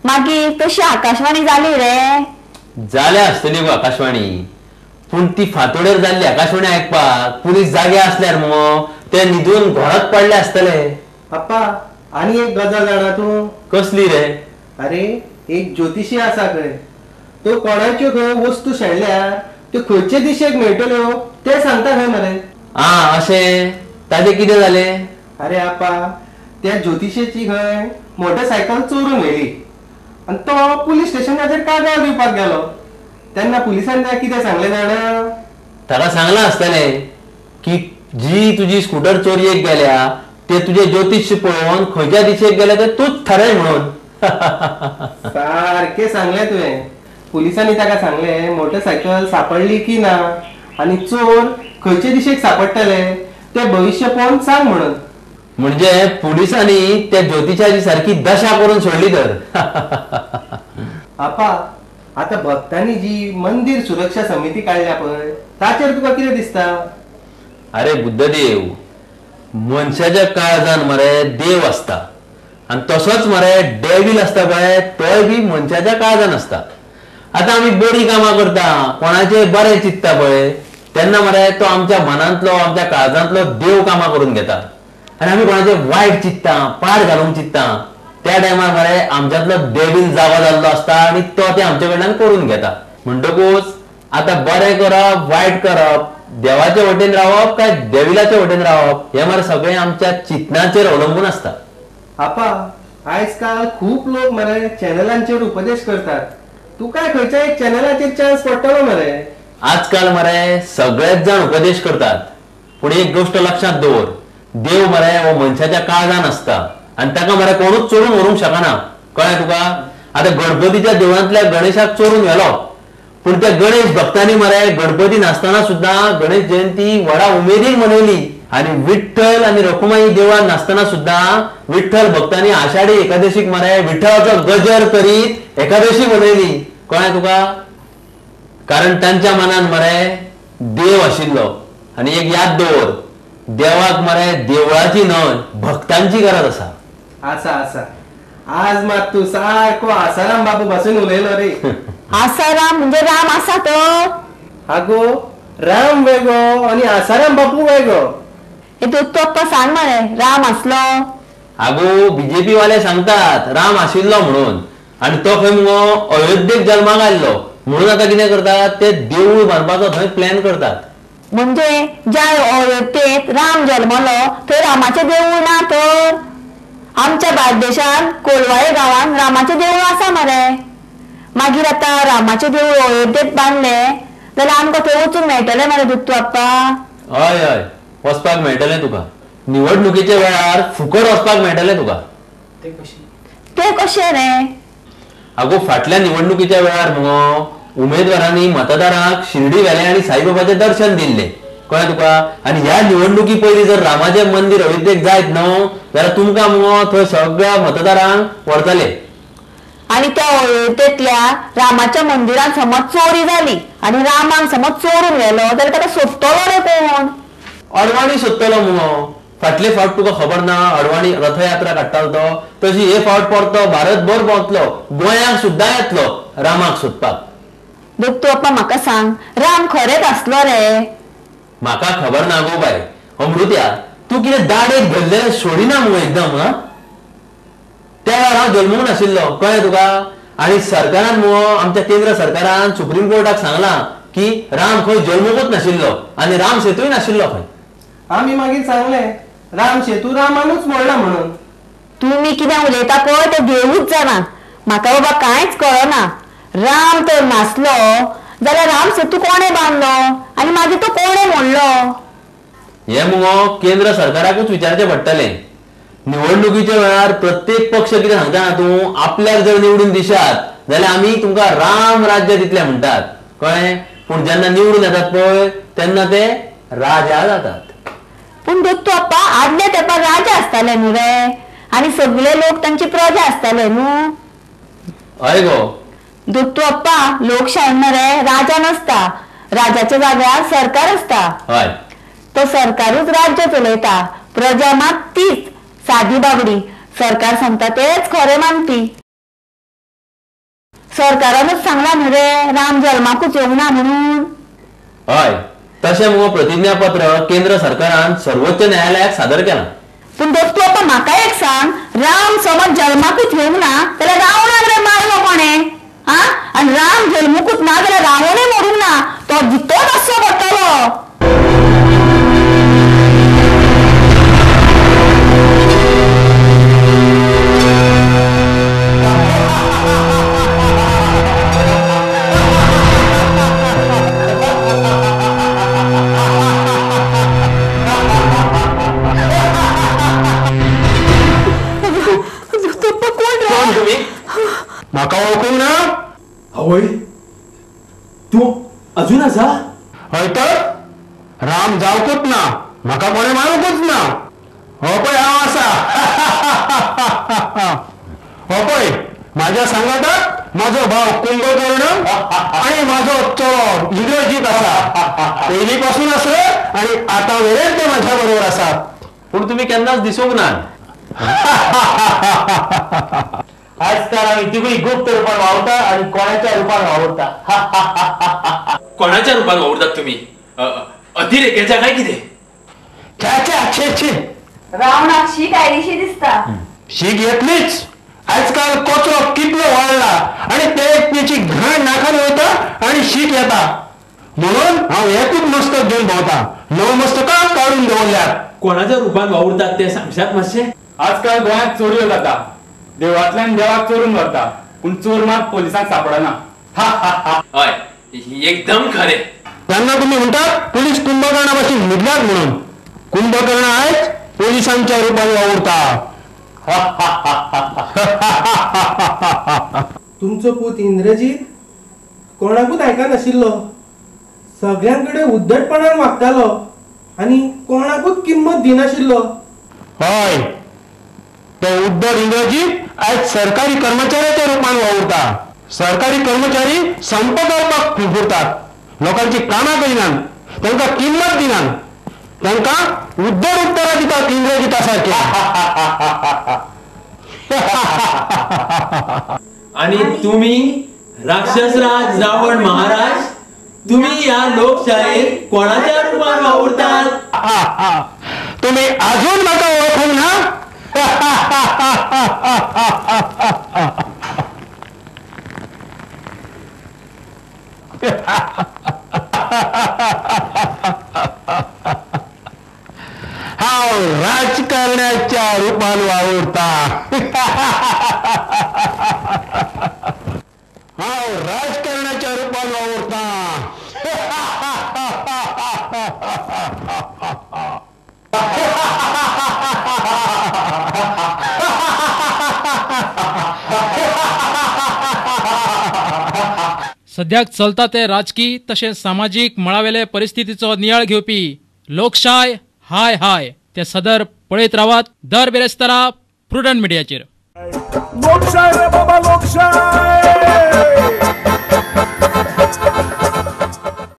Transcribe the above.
मागीर तशी आकाशवाणी जाली रे. जाल्या आसतली गो आकाशवाणी, पूण ती फांतोडेर जाल्ली आकाशवाणी आयकपाक पुलीस जागे आसल्यार मगो ते न्हिदून घरात पडले आसतले. पप्पा आनी एक गजाल जाणा तूं. कसली रे? अरे एक ज्योतिषी आसा खंय, तो कोणाच्यो खंय वस्तू शेणल्यार त्यो खंयचे दिशेक मेळटल्यो ते सांगता खंय मरे. आं अशें, ताजें कितें जालें? अरे आपा त्या ज्योतिषेची खंय मोटरसायकल चोरून व्हेली आनी तो पुलीस स्टेशनाचेर कागाळ दिवपाक गेलो. तेन्ना पुलिसांनी ताका कितें सांगलें जाणा? ताका सांगलां आसतलें की जी तुजी स्कूटर चोरयेक गेल्या ते तुजे ज्योतिष पळोवन खंयच्या दिशेक गेल्या ते तूच थाराय म्हणून. सारकें सांगलें तुवें. पुलिसांनी ताका सांगलें मोटरसायकल सापडली की ना आनी चोर खंयचे दिशेक सापडटले ते भविश्य पळोवन सांग म्हणून. म्हणजे पुलिसांनी त्या ज्योतिषाची सारकी दशा करून सोडली तर. आपा आता भक्तांनी जी मंदिर सुरक्षा समिती काडल्या पळय ताचेर तुका कितें दिसता? अरे बुद्धदेव, मनशाच्या काळजान मरे देव आसता आनी तसोच मरे डेवील आसता पळय तोय बी मनशाच्या काळजान आसता. आतां आमी बरी कामां करता, कोणाचे बरें चिंतता पळय तेन्ना मरे तो आमच्या मनांतलो आमच्या काळजांतलो देव कामां करून घेता. आनी आमी कोणाचे वायट चिंतता, पाड घालूंक चिंतता त्या टायमार मरे आमच्यांतलो डेवील जागो जाल्लो आसता आनी तो ते आमचे कडल्यान करून घेता. म्हणटकूच आतां बरें करप वायट करप, देवाचे वटेन रावप काय देविलाचे वटेन रावप हें मरे सगळें आमच्या चिंतनाचेर अवलंबून आसता. आपा आयजकाल खूब लोक मरे चॅनलांचेर उपदेश करतात, तुका खंयच्या एक चॅनलाचेर चान्स पडटलो मरे. आजकाल मरे सगळेच जाण उपदेश करतात, पूण एक गोश्ट लक्षांत दवर, देव मरे हो मनशाच्या काळजान आसता आनी ताका मरे कोणूच चोरून व्हरूंक शकना. कळ्ळें तुका? आतां गणपतीच्या देवळांतल्या गणेशाक चोरून व्हेलो, पूण त्या गणेश भक्तांनी मरे गणपती नासतना सुद्दां गणेश जयंती व्हडा उमेदीन मनयली. आनी विठ्ठल आनी रखुमाई देवळान नासतना सुद्दां विठ्ठल भक्तांनी आषाढी एकादशीक मरे विठ्ठलाचो गजर करीत एकादशी मनयली. कळ्ळें तुका? कारण तांच्या मनान मरे देव आशिल्लो. आनी एक याद दवर, देवाक मरे देवळाची न्हय भक्तांची गरज आसा. आसा आसा. आज मात तूं सारको आसाराम बाबू भासून उलयलो रे. आसाराम म्हणजे राम आसा तो? आगो राम वेगळो आनी आसाराम बापू वेगळो. हे तूं पप्पा सांग मरे, राम आसलो? आगो बीजेपी वाले सांगतात राम आशिल्लो म्हणून, आनी तो खंय मुगो अयोध्येक जल्माक आयल्लो म्हणून आतां कितें करतात ते देवूळ बांदपाचो थंय प्लॅन करतात. म्हणजे ज्या अयोध्येत राम जल्मलो थंय रामाचें देवूळ ना तर? आमच्या बार्देशान कोलवाळे गांवान रामाचें देवूळ आसा मरे. मागीर आतां रामाचें देवूळ अयोध्येत बांदलें जाल्यार आमकां थंय वचूंक मेळटलें मरे दत्तू आप्पा? हय हय, वचपाक मेळटलें तुका. निवडणुकीच्या वेळार फुकट वचपाक मेळटलें तुका. ते कशें रे? आगो फाटल्या निवडणुकीच्या वेळार मुगो उमेदवारांनी मतदारांक शिर्डी व्हेलें आनी साईबाबाचें दर्शन दिल्लें. कळ्ळें तुका? आनी ह्या निवडणुकी पयलीं जर रामाचें मंदीर अयोध्येक जायत न्हू जाल्यार तुमकां मुगो थंय सगळ्या मतदारांक व्हरतले. आनी त्या अयोध्येंतल्या रामाच्या मंदिरान समज चोरी जाली आनी रामाक समज चोरून व्हेलो जाल्यार ताका सोदतलो रे कोण? अडवाणी सोदतलो मुगो. फाटले फावट तुका खबर ना अडवाणी रथयात्रा काडटालो तो, तशी हे फावट परतो भारतभर भोंवतलो, गोंयांक सुद्दां येतलो रामाक सोदपाक. दत्तू आप्पा म्हाका सांग, राम खरेंच आसलो रे? म्हाका खबर ना गो बाय. अमृत्या तूं कितें दाडेक धरलें सोडिना मुगो एकदम. हा, त्या वेळार हांव जल्मूंक नाशिल्लो. कळ्ळें तुका? आनी सरकारान मुगो आमच्या केंद्र सरकारान सुप्रीम कोर्टाक सांगलां की राम खंय जल्मूंकूच नाशिल्लो आनी राम सेतूय नाशिल्लो खंय. आमी मागीर सांगलें राम सेतू रामानूच मोडला म्हणून. तुमी कितें उलयता पळय तें देवूच जाणा. म्हाका बाबा कांयच कळना. राम तर नासलो जाल्यार राम सेतू कोणें बांदलो आनी मागीर तो कोणें मोडलो? हें मुगो केंद्र सरकाराकूच विचारचें पडटलें. निवडणुकीच्या वेळार प्रत्येक पक्ष कितें सांगता ना तूं, आपल्याक जर निवडून दिशात जाल्यार आमी तुमकां राम राज्य दितले म्हणटात. कळ्ळें? पूण जेन्ना निवडून येतात पळय तेन्ना ते राजा जातात. पूण दत्तू आप्पा आदल्या तेंपार राजा आसताले न्हू रे, आनी सगळे लोक तांची प्रजा आसताले न्हू? हय गो दत्तू आप्पा, लोकशाय मरे राजा नासता, राजाच्या जाग्यार सरकार आसता. हय, तो सरकारूच राज्य चलयता, प्रजा मात तीच सादी बाबडी, सरकार सांगता तेच खरें मानपी. सरकारानूच सांगला न्हू रे राम जल्माकूच येवंक ना म्हणून. हय, तशें मुगो प्रतिज्ञापत्र केंद्र सरकारान सर्वोच्च न्यायालयाक सादर केलां. पूण दोस्तू आप्पा म्हाका एक सांग, राम समज जल्माकूच येवंक ना जाल्यार रावणाक रे मारलो कोणें? हा, आनी राम जल्मुकूच ना जाल्यार रावणूय मरूंक ना, तो जितोच आसचो पडटलो. म्हाका वळखूंक ना? आवय, तूं अजून आसा? हय तर, राम जावकूच ना, म्हाका कोणें मारूंकूच ना. हो पळय हांव आसा. हो पळय म्हाज्या सांगाताक म्हाजो भाव कुंभकर्ण आनी म्हाजो चलो इंद्रजीत आसा. पयलीं पासून आसले आनी आतां मेरेन ते म्हाज्या बरोबर आसात. पूण तुमी केन्नाच दिसूंक ना. आजकाल आमी तिगूय गुप्त रुपान वावरता आनी कोणाच्या रुपान वावरता. कोणाच्या रुपान वावरतात तुमी? अतिरेक्याच्या काय कितें? छे छे, रावणाक शीक आयलीशी दिसता. शीक येतलीच. आजकाल कचरो कितलो वाडला आनी ते तेची घाण नाकान वयता आनी शीक येता, म्हणून हांव एकूच मस्तक घेवन भोंवता. 9 मस्तकां काडून दवरल्यात. कोणाच्या रुपान वावुरतात ते सांगशात मातशें? आजकाल गोंयांत चोरयो जाता, देवळांतल्यान देवाक चोरून व्हरता, पूण चोर मात पोलिसांक सापडना. हय, एकदम खरें. त्यांना तुम्ही म्हणतात पोलीस कुंभकर्णा पासून न्हिदल्यात म्हणून. कुंभकर्ण आयज पोलिसांच्या रुपान वावुरता. तुमचो पूत इंद्रजीत कोणाकूच आयकनाशिल्लो, सगळ्यांकडे उद्धटपणान वागतालो आनी कोणाकूच किंमत दिनाशिल्लो. हय, तो उद्धट इंद्रजीत आयज सरकारी कर्मचाऱ्याच्या रुपान वावुरता. सरकारी कर्मचारी संप करपाक फुरफुरतात, लोकांची कामां करिनात, तांकां किंमत दिनात, तांकां उद्धट उत्तरां दितात इंद्रजिता सारके. आनी तुमी राक्षसराज रावण महाराज, तुम्ही ह्या लोकशायेत कोणाच्या रुपान वावुरतात? तुम्ही अजून म्हाका वळखूंक ना? हांव राजकारण्याच्या रुपान वावुरता. हांव राजकारणाच्या रुपान वावुरता. सद्याक चलता ते राजकी तशेंच सामाजीक मळावेले परिस्थितीचो नियाळ घेवपी लोकशाय हाय हाय ते सदर पळयत रावात दर बिरेस्तारा प्रुडंट मिडियाचेर. लोकशाय रे बाबा लोकशाय.